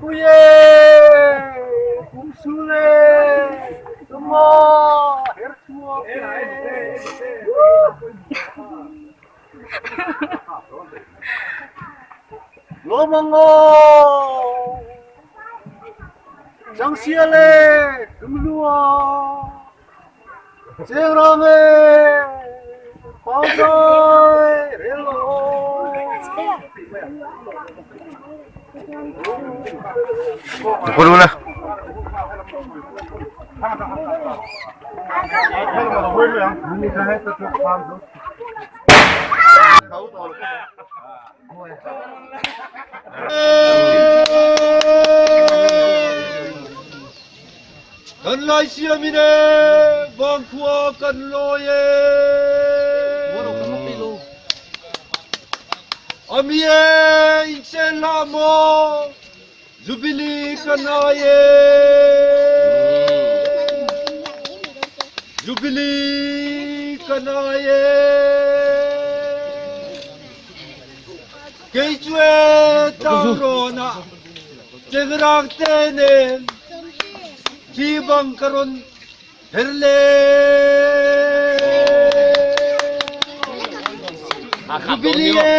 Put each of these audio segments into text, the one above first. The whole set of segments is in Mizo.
Kum pui e, kum sul e, Tuma her chhuak e. Lawm ang aw, Changsial e, Tumlua, Chengrang e, Pauzai rel aw. Kan lai siamin e, vangkhua kan lawi e. Ami e, inchen hlah maw, Jubilee kan ai e. Jubilee kan ai e. Kei chu e tlangrawn ah chengrang te nen thi bang ka rawn her le. Jubilee e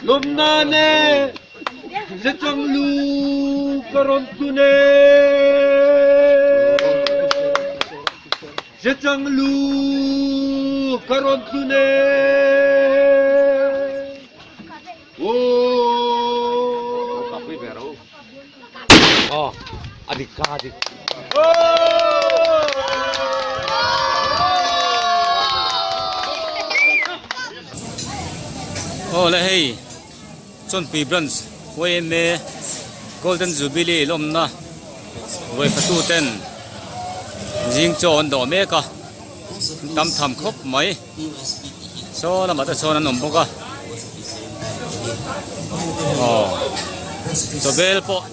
lawmnak e Zachang lu ka rawn tlun e. Zachang lu ka rawn tlun e. Oh, adik ka adik. Aw le hei Chawnpui Branch YMA Golden Jubilee lawmna ruaifatu ten zing chaw an dawh mek a, an tam tham khawp mai. Saw lamah te chuan an awm bawk a, aw chawbel pawh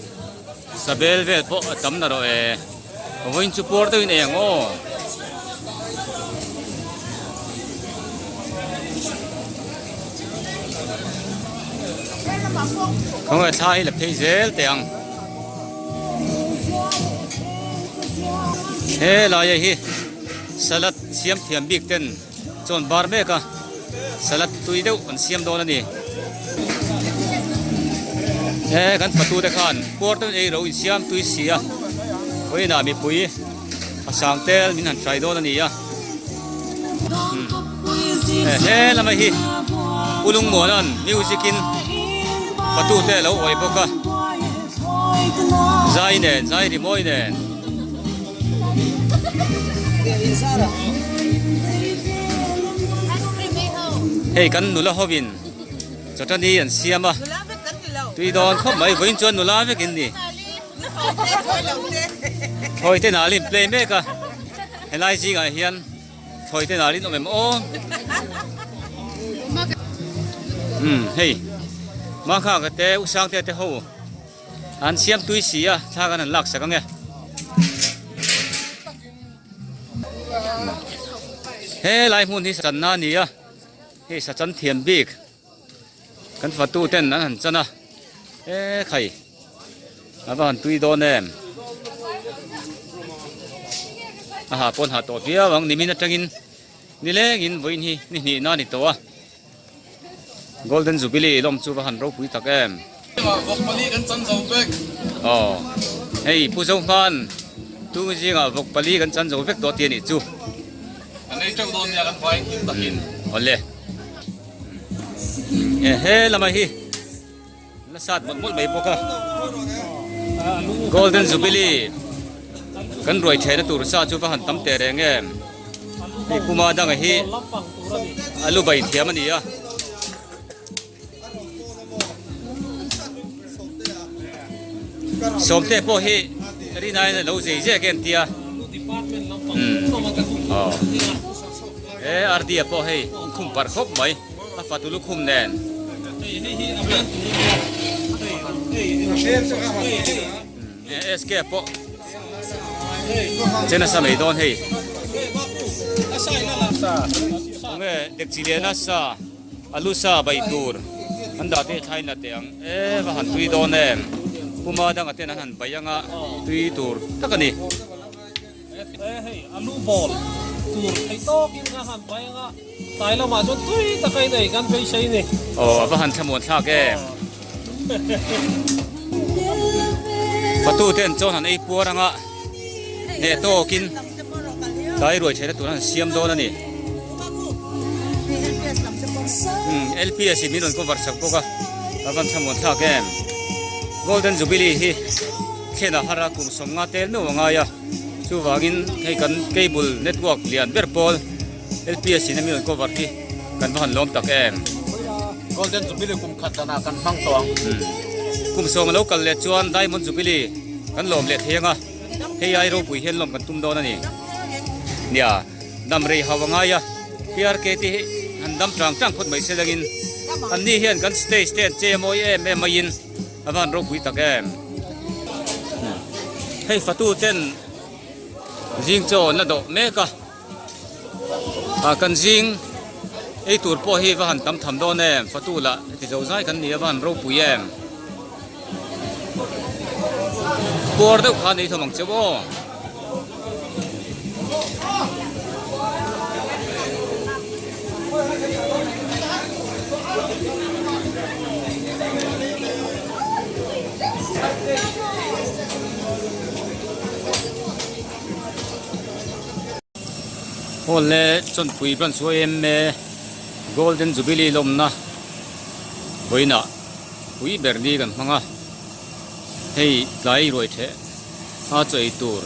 sabel vel pawh a tam na rawh e, vawiin chu puar deuhin ei ang aw. Khawngaih thla hi la phei zel teh ang. He laia hi. Salad siam thiam bik ten chuan bar mek a, salad tui deuh an siam dawn a ni. He kan fatu te khan puar deuhin ei ro insiam tui si a, vawiinah mipui a sang tel min han hrai dawn a ni a. He lama hi Pu Lungmuana'n music in fatu te a lo awih bawk a, zai nen zai rimawi nen. Hei kan nula hovin chawṭani an siam a, tui dawn khawp mai vawiin chuan nula vek in ni. Thawi te nalin play mek a, helai zingah hian thawi te nalin awm em aw. Umm hei Mangkhaka te Usangte te ho. An siam tui si a, thla kan han lak sak ange. He lai hmun hi sachanna a ni a, hei sachan thiam bik kan fatu ten an han chan a, e khai a va han tui dawn em. A ha pawn ha tawh viau ang nimin atangin nilengin vawiin hi ni hnihna a ni tawh a. Golden Jubilee lawm chu va han ropui tak em. Vawk pali kan chan zo vek. Aw hei Pu Zohman tu zingah vawk pali kan chan zo vek tawh tih a nih chu. Kan ei teuh dawn nia kan vai hlim takin. Awle. E he lama hi la sat mawlh mawlh mai bawk a. Golden Jubilee kan ruai thehna tur sa chu va han tam teh reng em. Hei puma danga hi a lu bai thiam a ni a. Sawmte pawh hi rinain a lo zei zek em tia. Aw. He RD-a pawh hei inkhum parh khawp mai a fatu lukhum nen. SK pawh che nasa mai dawn hei tunge dekchi liana sa alu sa bai tur an dah te thlai na teh ang e va han tui dawn em. Puma danga ten an han pai anga tui tur tak a ni. Hei alu ball tur theih tawkin a han pai anga tlai lamah chuan tui taka in ei kan beisei ni. Aw a va han thlamuan thlak em. Fatu ten chuan han ei puar anga hneh tawkin tlai ruai theihna tur an siam dawn a ni. LPS in min rawn cover chak bawk a, a van thlamuan thlak em. Golden Jubilee hi thlen a har a kum 50 tel meuh a ngai a, chuvangin hei kan cable network lian ber pawl LPS in a min rawn cover hi kan va han lawm tak em. Golden Jubilee kum khat danah kan hmang tawh ang. Kum sawm a lo kal leh chuan Diamond Jubilee kan lawm leh thei ang a, hei ai ropui hian lawm kan tum dawn a ni. Nia, dam rei hau a ngai a, PRK te hi han dam tang tang phawt mai se langin anni hian kan stage te an che a mawi em em maiin a van ropui tak em. Hei fatu ten zing chaw an la dawh mek a. Ah kan zing ei tur pawh hi va han tam tham dawn em fatu lah heti zo zai kan ni a va han ropui em puar deuh khan ei thawm ang cheu aw. Hall leh Chawnpui Branch yma Golden Jubilee lawmna vawiinah pui ber ni kan hmang a, hei tlai ruai theh a chaw ei tur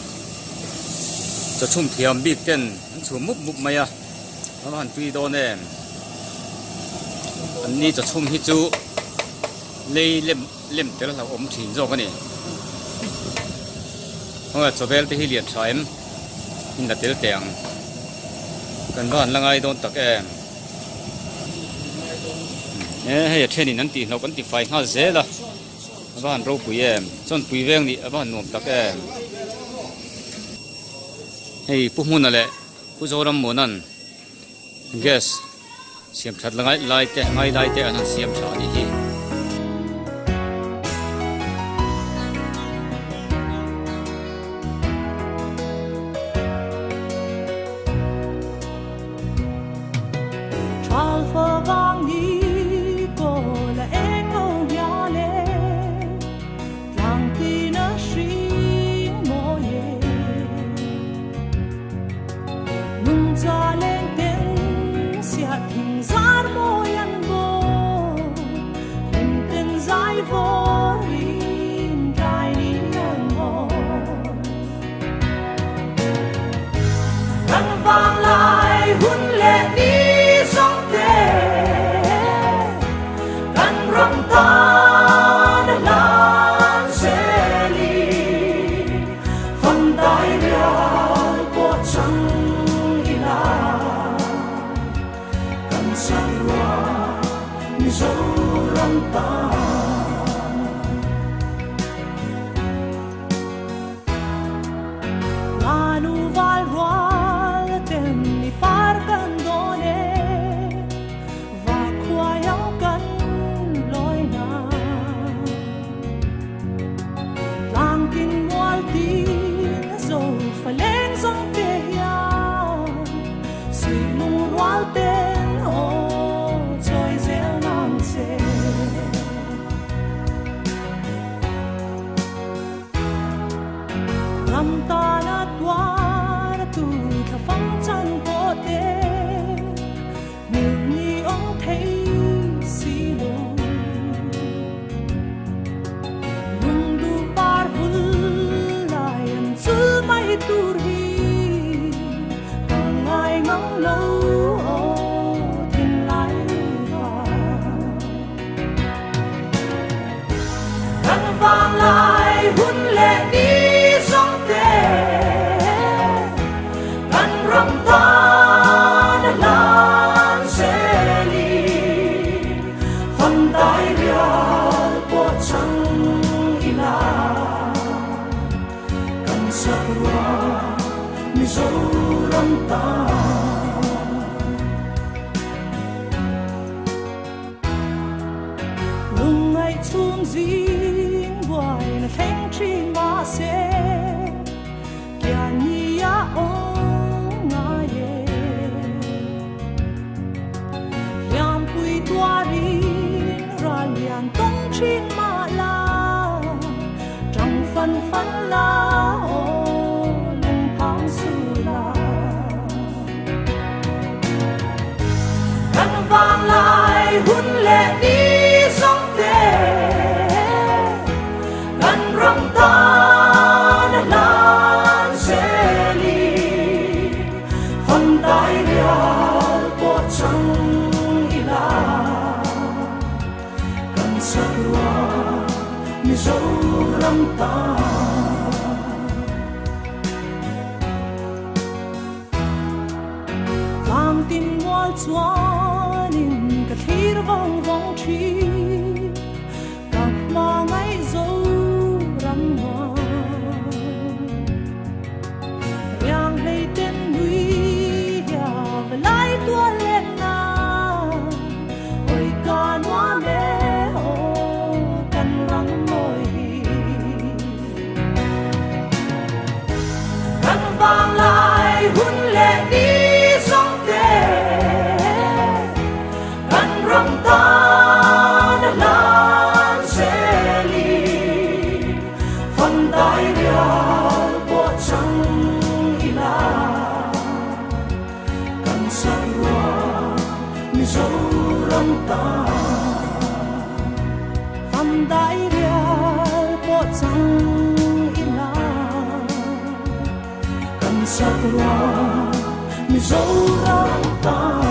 chaw chhum thiam bik ten an chhum mup mup mai a, a va han tui dawn em an ni chaw chhum hi chu lei lem lem tel hlauhawm thin zawk a ni. Khawngaih chawvel te hi lian tha em? In la tel teh ang. Kan va han la ngai dawn tak em? E hei a thenin an tihhlauh kan tifai nghal zel a, a va han ropui em? Chawnpui veng nih a va han nuam tak em? Hei Pu Hmuna leh Pu Zorammuana'n gas Siam that la ngai lai te ngai lai te an han siam tha a nih hi. Vang lai hun leh ni zawng te kan ram tan a hlan zeli Fam dai rial pawh chang ila kan sakrua Mizoram tan. Tlang tin mual chuanin ka thlir vawng vawng thin ka hmangaih Zoram nuam. Riang hlei ten nui hia va lai tual lên na ôi ca nuam e aw kan ram mawi hi. Kan vang lai hun leh ni zawng te kan ram tan a hlan zeli Fam dai rial pawh chang ila kan sakrua Mizoram tan. Fam dai rial pawh chang ila kan sakrua Mizoram tan.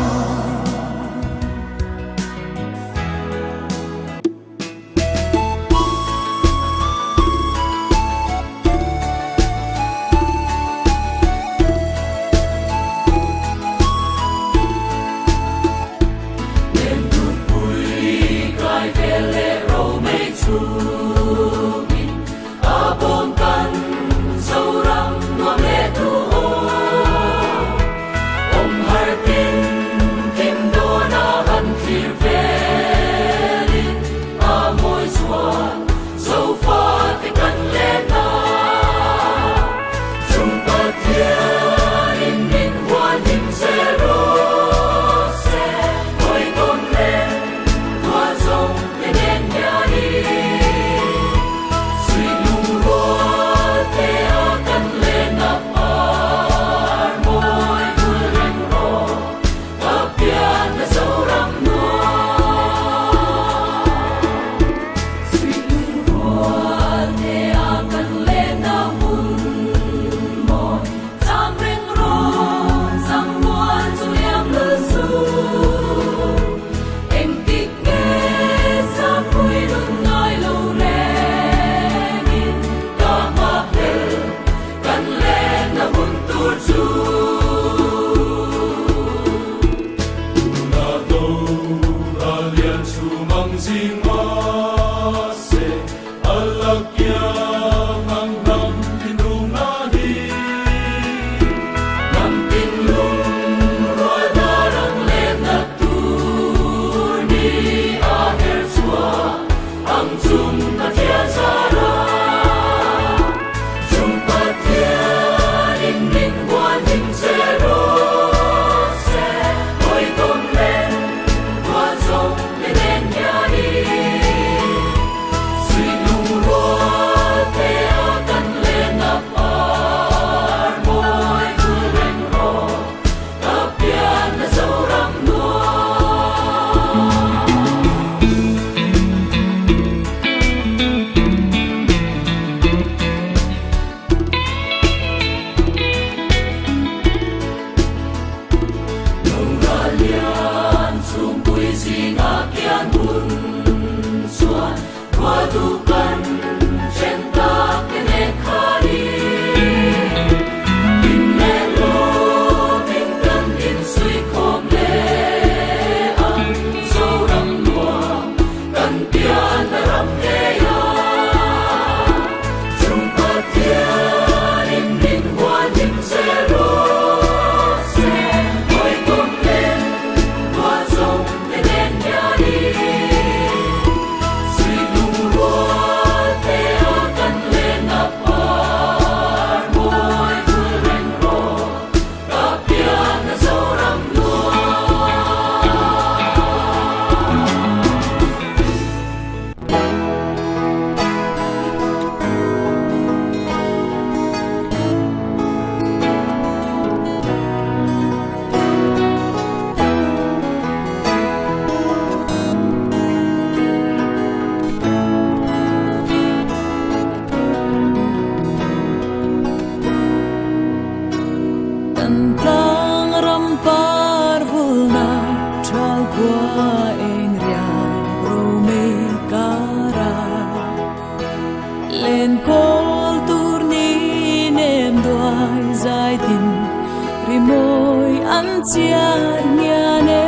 chiar ngian e.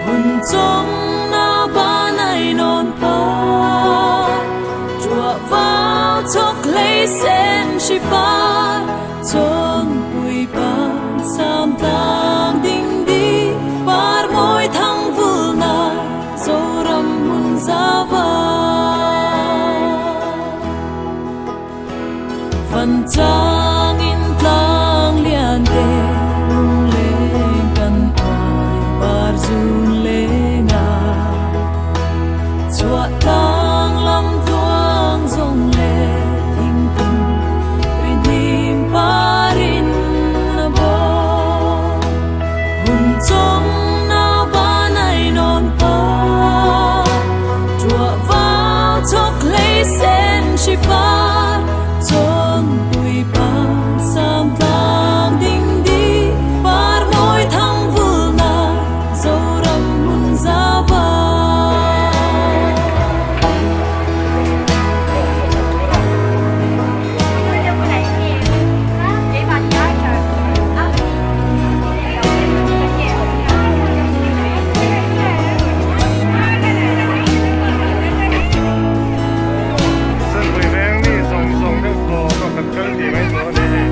Hun chawng nau ban ai nawn par, Chua vào chok lấy sen si par, Chon pui par sam tlang ding di, Par mawi thang vul na Zoram hmun za va. Van chang in tlang lian te lungleng kan uai par zun leng a. Chhuah tlang lam tluang zawng leh thingpin ri hnim parin a bawk. Hun chawng nau ban ai nawn par, Chhuah vau chawk hlei sen hri par, Chawn pui par sam tlang ding di, Par mawi thang vul na Zoram hmun za va. Sunpui veng mi zawng zawng deuh tawh pawh kan kal tih mai tur a ni hei.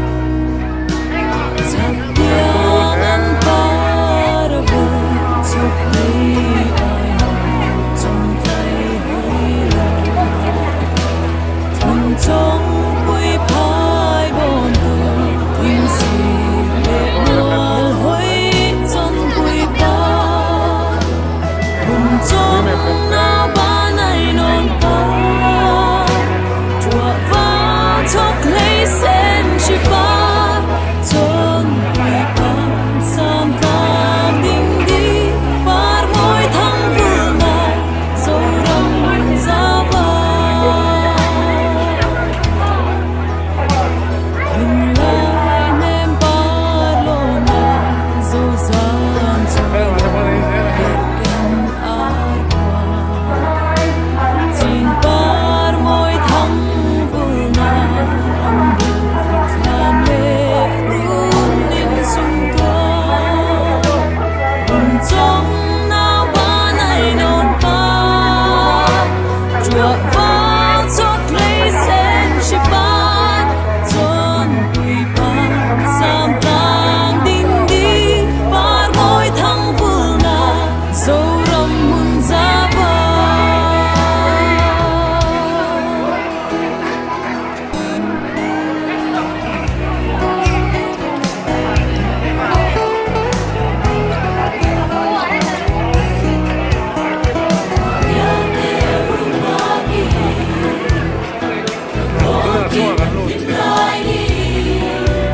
Tunah chhuak an lut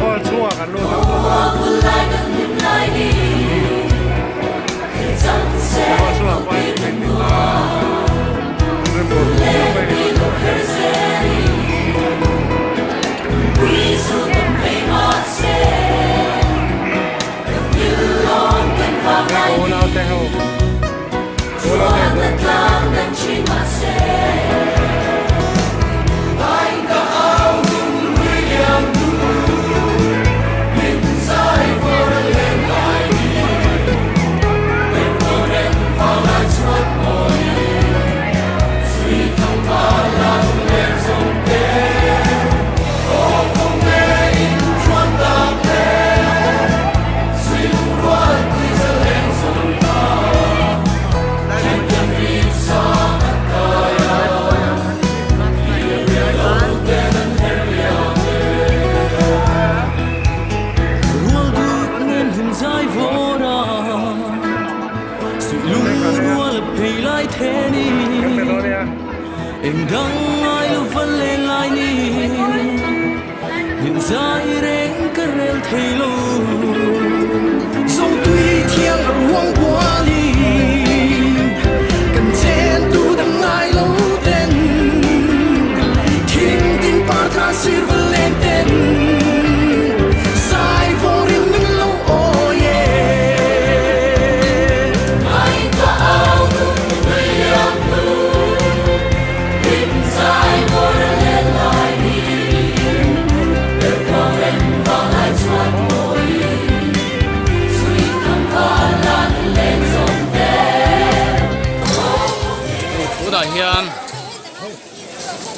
Hall chhuak an lut ang Hall chhuak pawh hei thing ni ta Unau te ho unau te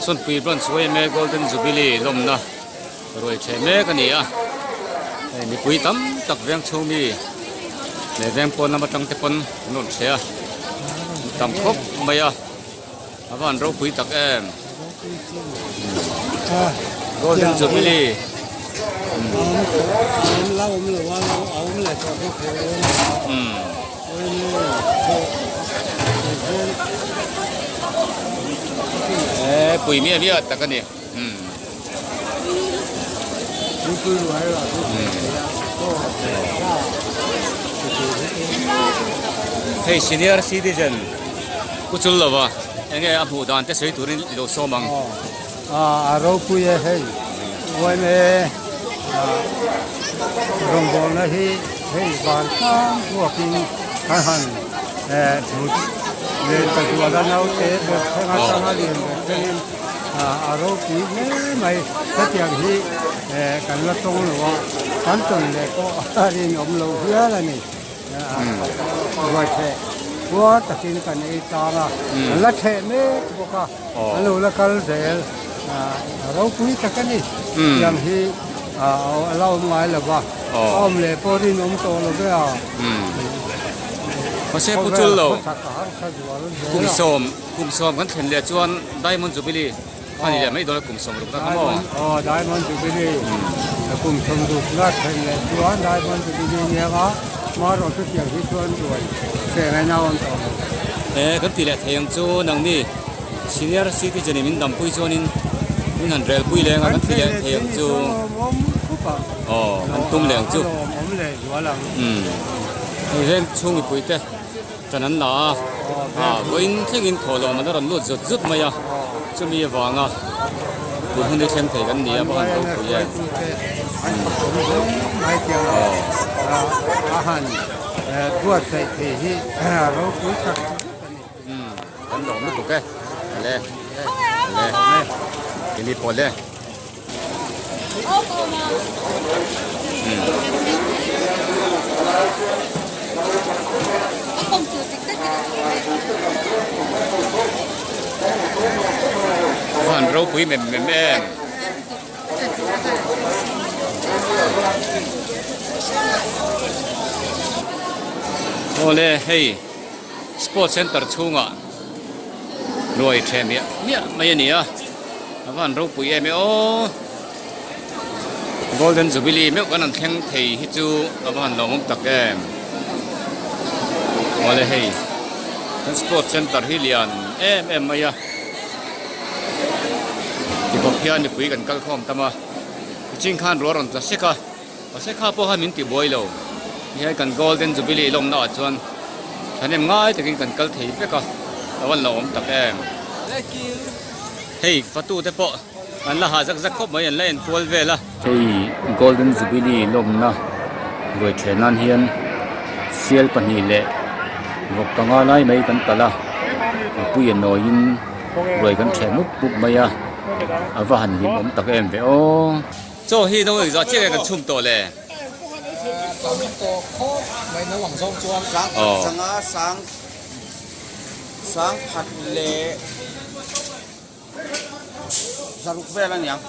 Chawnpui Branch yma Golden Jubilee lawmna ruai ṭheh mek a ni a, hei mipui tam tak veng chhung mi leh veng pawn lam atang te pawn an rawn ṭheh a, an tam khawp mai a, a va han ropui tak em. Golden Jubilee. Eee pui miah miah tak a ni. Hei senior citizen pu chul lova enge a hmuh dan te sawi turin i lo sawm ang. A ropui e hei yma rawngbawlna hi hei van tlang ruakin kan han hmu leh ta zual a naute ber thleng atanga lian ber thlengin a ropui hle mai hetiang hi kan la tawng lo a kan tawn leh pawh a rinawm lo hial a ni. Ruaitheh puar takin kan ei tlang a, an la theh mek bawk a, an lo la kal zel a ropui tak a ni. Tiang hi a la awm ngai lo va, a awm leh pawh rinawm tawh lo ve a. Mahse pu chul lo, kum sawm kan thlen leh chuan Diamond Jubilee A ni leh mai dawn a kum 60 na kha maw? Aw Diamond Jubilee kum 60 na thlen leh chuan Diamond Jubilee nia nga hmar aw chutiang hi chuan ruai che ngaina awm tawh lo. E kan ti leh thei ang chu nangni senior citizen in min dampui chuanin min han relpui leng a kan ti leh thei ang chu. Aw kan tum leh ang chu. Umm hei veng chhung mipui te. Ṭan an la a, vawiin thlengin thawhlawm an rawn lut zut zut mai a, chumi avanga tun hun hi thleng thei kan ni a, va han ropui em. Kan lawm lutuk e, le le keini pawh le. Van ropui mem mem em. Awle hei sports center chhungah ruai ṭheh miah miah mai a ni a. A van ropui em e aw. Golden Jubilee meuh kan han thleng thei hi chu a va han lawmawm tak em. Awle hei kan sport center hi lian em em mai a. Tikhawp hian mipui kan kal khawm tam a. Tichhin khan ruah rawn tla sek a. Mahse kha pawh khan min ti buai lo. Hei kan Golden Jubilee lawmna ah chuan thahnem ngai takin kan kal thei vek a, a van lo awm tak em. Hei fatu te pawh an la hah zak zak khawp mai an la enkual vel a. Hei Golden Jubilee lawmna ruai then nan hian sial pahnih leh vawk panga lai mai kan talh a, mipui a nawiin ruai kan theh mup mup mai a, a va han hlim awm tak em ve aw. Chaw hi no engzah chiah nge kan chhum tawh le? Tam tawh khawp mai no ang zawng chuan. Sang khat changa sang sang khat leh zaruk vel a niang.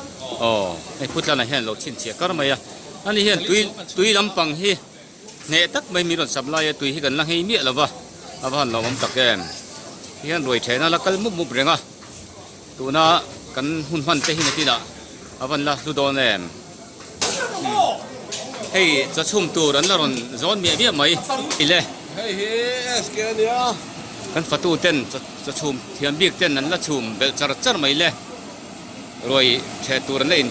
Aw hei Putlanah hian lo chhinchhiah kar mai a. Ani hian tui tui lampang hi hneh tak mai min rawn supply a tui hi kan la nghei miah lo va a va han lawmawm tak em. Ti hian ruai thehna la kal mup mup reng a. Tuna kan hun hman te hi nakinah a van la hlu dawn em? Hei chaw chhum tur an la rawn zawn miah miah mai ile. Hei hi SK a nia. Kan fatu ten chaw chhum thiam bik ten an la chhum belh char char mai le. Ruai theh tur an la in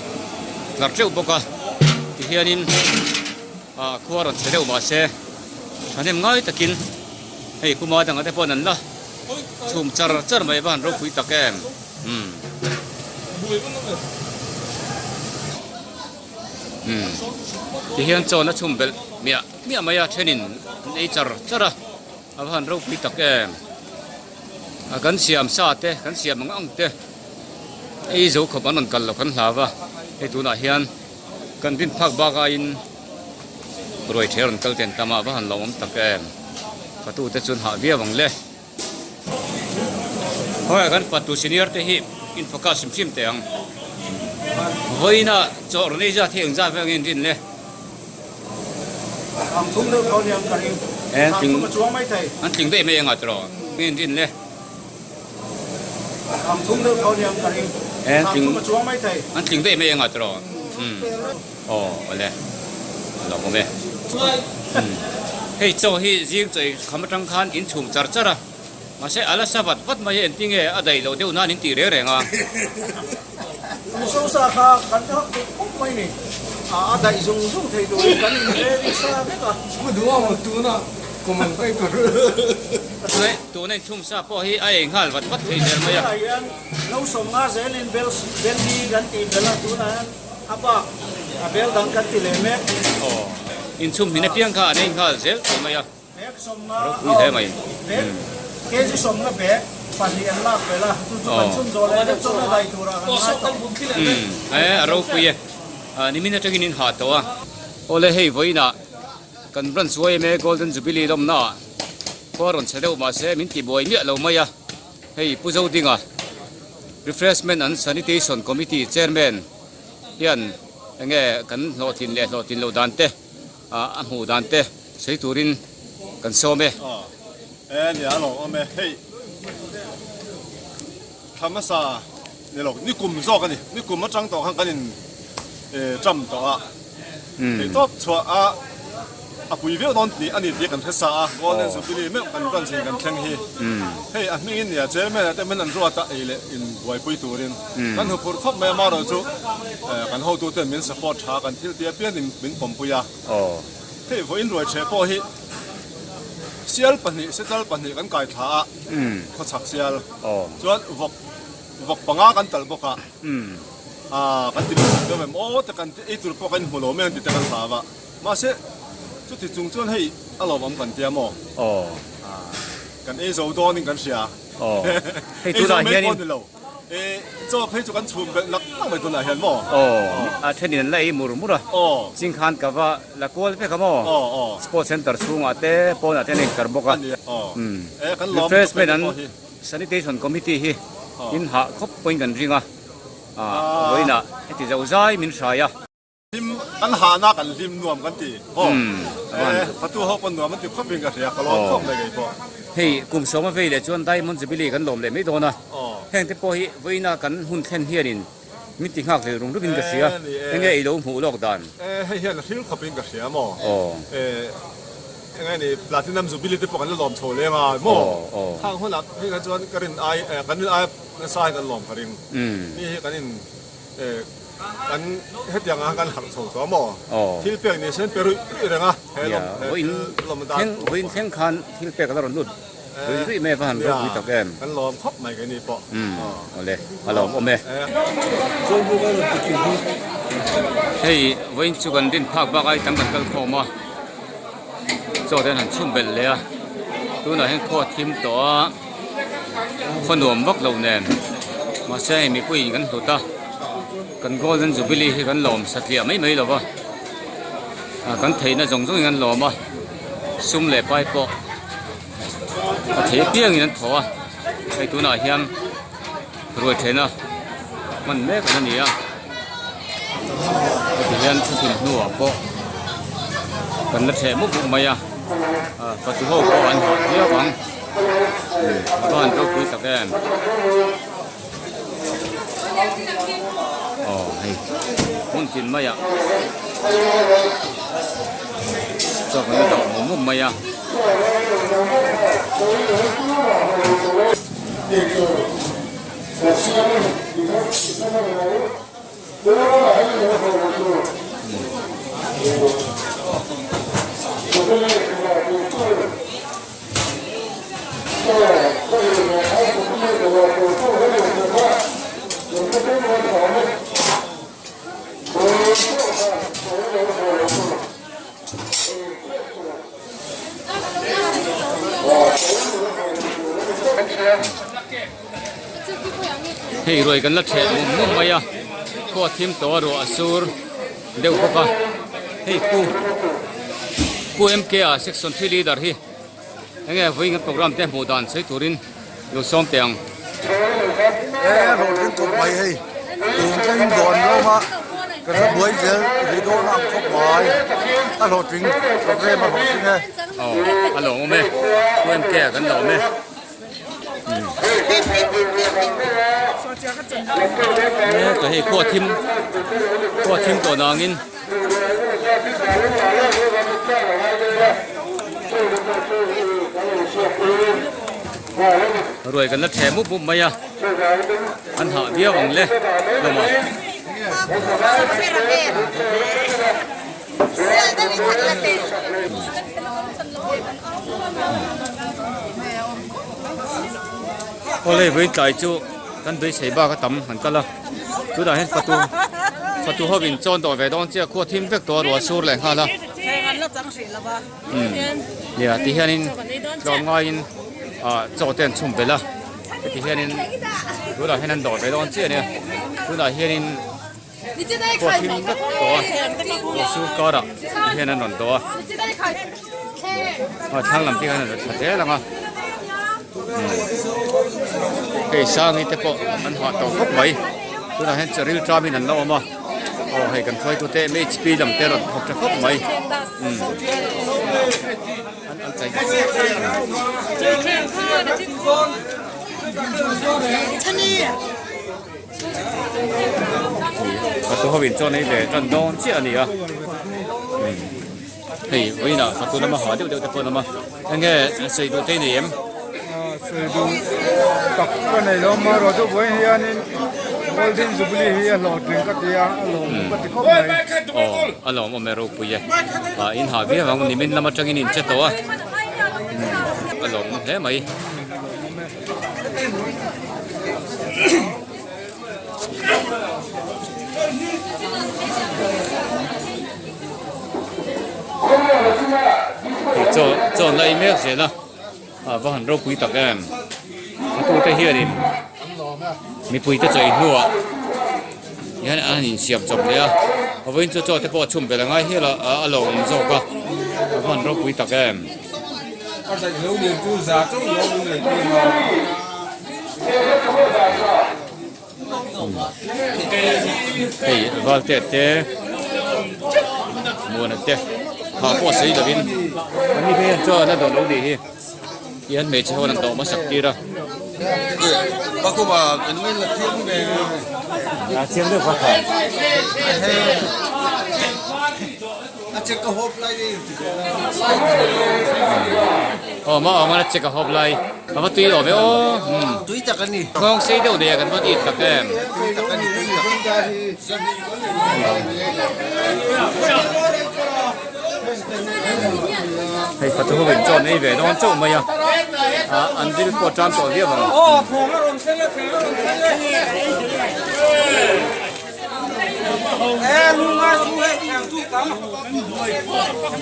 tlar teuh bawk a. Tihianin khua rawn chhe deuh mahse thahnem ngai takin hei kuma dangah te pawh an la Chhum char char mai van ropui tak em umm umm tihian chawn a chhum belh miah miah mai a thenin an ei char char a a va han ropui tak em a kan siam sa te kan siam ang ang te ei zo khawp an rawn kal lo kan hlau va hei tunah hian kan rin phak bak aiin Ruai ṭhe rawn kal ten tam a va han lawmawm tak em. Fatu te chuan hah viau ang le. Khawiah kan fatu senior te hi. In focus hrim hrim teh ang. Vawiina chaw rawn ei zat hi eng zat vel nge in rin le? Ang thum deuh tho aniang ka ring. Ang thum a chuang mai thei. An tling daih mai anga tiraw nge in rin le? Ang thum deuh tho aniang ka ring. Ang thum a chuang mai thei. An tling daih mai anga tiraw? Umm. Aw awle. A lo awm e. Hei chaw hi zing chaw ei kham atang khan in chhum char char a. Mahse a la sa vat vat mai a engtin nge a daih loh deuh nan in tih reng reng a. Mizo sa kha kan hak duh khawp mai ni. A daih zung zung thei turin kan in ready sa vek a. Mu duh ang tuna kum ang kai tur. Tuna inchhung sa pawh hi a ei nghal vat vat thei zel mai a. Tunah hian no sawmnga zelin bel bel hi kan tih belh a, tunah hian a bak a bel dang kan ti leh mek. Aw, inchhung hmin apiang kha an ei nghal zel thei mai a. Bag sawmnga Ropui hle mai. Bag kg sawmnga bag pahnih an lak belh a, chu chu kan chhun zawh leh vek chuan a dai turah kan ngai tawh. Umm e a ropui e, nimin atangin in hah tawh a. Awle hei vawiinah kan branch YMA Golden Jubilee lawmna ah khua rawn chhe deuh mahse min ti buai miah lo mai a, hei Pu Zodinga Refreshment and Sanitation Committee Chairman hian enge kan hlawhtlin leh hlawhtlin loh dan te a hmuh dan te sawi turin kan sawm e. E nia a lawm awm e, hei thla hmasa ni lo ni kum zawk a ni, ni kum atang tawh khan kan in ṭam tawh a, thei tawp chhuah a a pui viau dawn tih a ni tih kan hre sa a, Golden Jubilee meuh kan branch in kan thleng hi hei a hming in nia chairman ah te min an ruat a ei leh in buaipui turin kan huphurh khawp mai a, amaherawhchu kan hotu ten min support tha kan thil tia pian in min pawmpui a. Hei vawiin ruai ṭheh pawh hi sial pahnih, sechal pahnih kan kai thla a, khawchhak sial. Chuan vawk, vawk panga kan talh bawk a. Aa, kan ti lutuk deuh em aw te kan ti, ei tur pawh kan inhmu lo mai ang tih te kan hlau a. Mahse, chuti chung chuan hei a lawmawm kan tia maw? Kan ei zo dawnin kan hria. Hei Ei zo tunah mai hianin pawh ni lo. Chaw phei chu kan chhum belh nak nak mai tunah hian maw? Aw, a thenin an la ei mur mur a. Aw. Chingkhan ka va la kual vek a maw? Aw, aw. Sports center chhungah te pawnah te an inkar bawk a. A ni, aw. E, kan lawm Refreshment an lutuk pawh hi. Sanitation committee hi in hah khawp pawhin kan ring a. Vawiinah heti zo zai min hrai a. Hlim kan hahna kan hlim nuam kan ti aw e fatu ho pawn nuam an ti khawp in ka hria ka lawm khawp mai kei pawh. Hei kum sawma vei leh chuan Diamond Jubilee kan lawm leh mai dawn a, heng te pawh hi vawiina kan hun thlen hianin min ti nghak hlel rum rum in ka hria, enge i lo hmuh lawk dan? E hei hian a hril khawp in ka hria maw? E enge ni Platinum Jubilee te pawh kan la lawm chho leng a maw? Khang hunah hei kha chuan ka rin ai kan rin ai nasa in kan lawm ka ring, mi hi kan in Kan hetiang ah kan harh chho tawh maw? Thil pek ni sen pe ruih ruih reng a, he lawm he thil lawm dan tur Vawiin thleng khan thil pek a la rawn lut ruih ruih mai a va han ropui tak em? Kan lawm khawp mai keini pawh. Awle, a lawm awm e. Hei vawiin chu kan rin phak bak ai tam kan kal khawm a, chaw te an han chhum belh leh a, tunah hian khaw a thim tawh a. Khaw nuam vak lo nen mahse hei mipuiin kan hlut a kan golden jubilee hi kan lawm satliah mai mai lo va ah kan theihna zawng zawngin an lawm a sum leh pai pawh a thei apiangin an thaw a hei tunah hian ruai thehna hman mek an ani a heti hian thuthlun hnuah pawh kan la theh mup mup mai a ah fatu ho pawh an hah viau ang a va han ropui tak em aw hei hmun tin maiah chaw kan la dawh mup mup mai a. Hei ruai kan la ṭheh mum mum mai a khua thim tawh a ruah a sur deuh bawk a hei pu pu M K a section 3 leader hi enge vawiin kan program te hmuh dan sawi turin lo sawm teh ang. E hlawhtling khawp mai hei tun thleng dawn lawm a kan la buai zel rih dawn ang khawp mai a hlawhtling program a hlawhtling e. Aw a lawmawm e UMK ah kan lawm e. Ka hei khua thim khua thim tawh nangin ruai kan la ṭhe mup mup mai a an hah viau ang le hlawm a. Awle vawiin tlai chu kan beisei bak a tam han kal a tunah hian fatu fatu ho in chawn tawh ve dawn chiah khua thim vek tawh a ruah sur leh nghal a nia ti hianin tlawm ngaiin ah chaw te an chhum belh a heti hianin tunah hian an dawh ve dawn chiah a nia tunah hianin. Khua thim vek tawh a, ruah sur karah ti hian an rawn dawh a, a thlang lam te hian an rawn thla zel ang a, hei sangi te pawh an hah tawh khawp mai, tunah hian ril ṭamin an la awm a, aw hei kan hruaitu te mhp lam te rawn thawk ṭha khawp mai umm. Fatu ho in chuan hei ve tan dawn chiah a ni a hei vawiinah fatu lama ha deuh deuh te pawh an awm a enge sawi duh te i nei em? Sawi duh tak ka nei lo amaherawh chu vawiin hianin Golden Jubilee hi a hlawhtling ka ti a a lawmawm ka ti khawp mai. Aw a lawmawm e ropui e ah in ha viau ang nimin lam atangin in che tawh a a lawmawm hle mai. Chaw chaw an la ei mek zel a a va han ropui tak em a tute hianin mipui te chaw ei hnuah hian an han insiam chawp leh a a vawiin chu chaw te pawh a chhum belh a ngai hial a a lo awm zawk a a va han ropui tak em. Hei valte te muana te ha pawh sei lovin an ni phei hian chuan a dawh lo nih hi tihian hmeichhe ho an dawh hmasak tir a. Aw mah awm a check a hawp lai a va tui awm e aw tui tak a ni nghawng sei deuh nei a kan va it tak em tui tak a ni tui tak hei fatu ho in chaw nei ve dawn chauh mai a ah an dil pawh tan tawh viau ang aw thawng a rawn thleng e thawng a rawn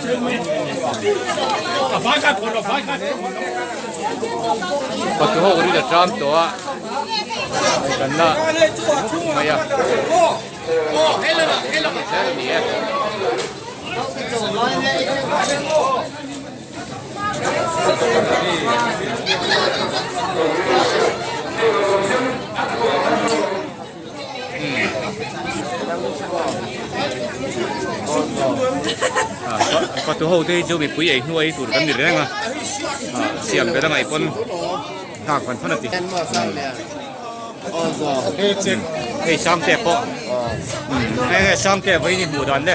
thleng e. Fatu ho ri la tram tawh a kan la mai a ni e. Fatu ho te hi chu mipui ei hnu ei tur kan ni reng a siam ber a ngaih pawn nghak fan fan a ti hei Sangte pawh hei hei Sangte vawiin i hmuh dan le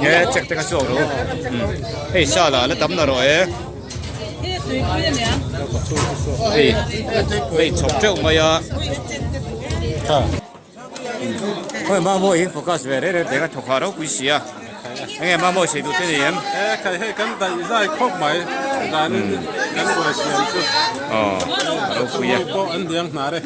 nge check te kha chhuak rawh u hei sa lah la tam na rawh e. Hei hei chhawp teuh mai a khawi mamawh hi focus ve reng reng teh ka thawk ha ropui si a enge mamawh sei duh te ni em e khai hei kan daih zai khawp mai danin kan buai siam chu aw ropui a pawh an diang hnar e.